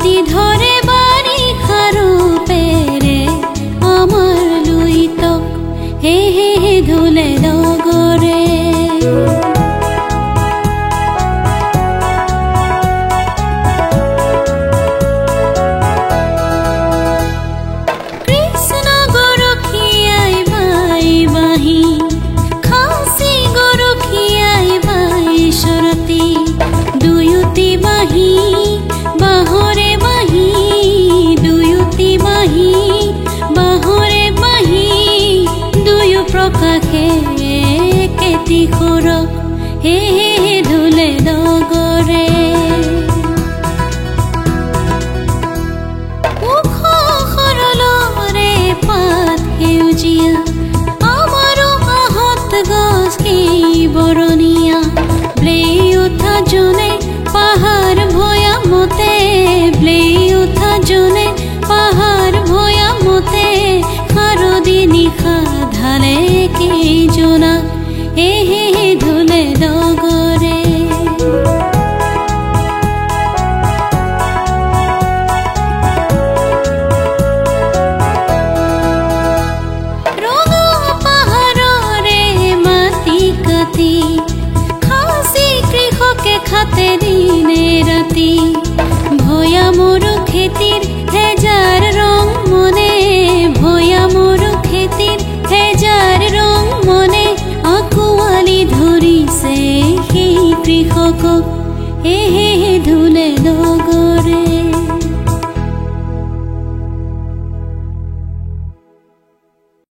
ছাতি ধৰে বাৰিষাৰ ৰূপেৰে আমাৰ লুইতক হে হে হে ধুলে ডগৰে। কৃষ্ণ গৰখীয়াই বাই বাঁহী, খাচী গৰখীয়াই বাই চৰতী, দুয়োটি বাঁহী বাঁহৰে বাঁহী, দুয়োটি বাঁহী বাঁহৰে বাঁহী, দুয়ো প্ৰকাশে একেটি সুৰক হে হে হে ধুলে ডগৰে। ওখ সৰলৰে পাত সেউজীয়া, আমাৰো আহঁত গছ সেই বৰণীয়া, ব্লেই উঠা জোনে পাহাৰ ভৈয়ামতে, ব্লেই উঠা জোনে পাহাৰ ভৈয়ামতে, শাৰদী নিশা ঢালে কেইজনাক হে হে হে ধুলে ডগৰে। ৰঙা পাহাৰৰে মাটি কাটি খাচী কৃষকে খাতে দিনে ৰাতি, ভৈয়ামৰ খেতিৰ হেজাৰ ৰং মনে, ভৈয়ামৰ খেতিৰ হেজাৰ ৰং মনে, আঁকোৱালি ধৰিছে সেই কৃষকক হে হে হে ধুলে ডগৰে।